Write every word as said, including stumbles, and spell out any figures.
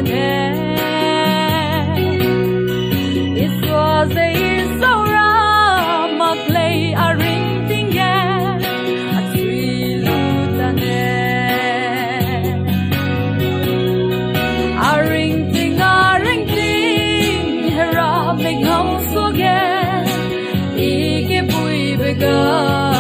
ne. Isua ze isau ra mak lei a ringting ge, a chui lu tane. A ringting, a ringting, Hera mei ngau suage, i ge buibe ga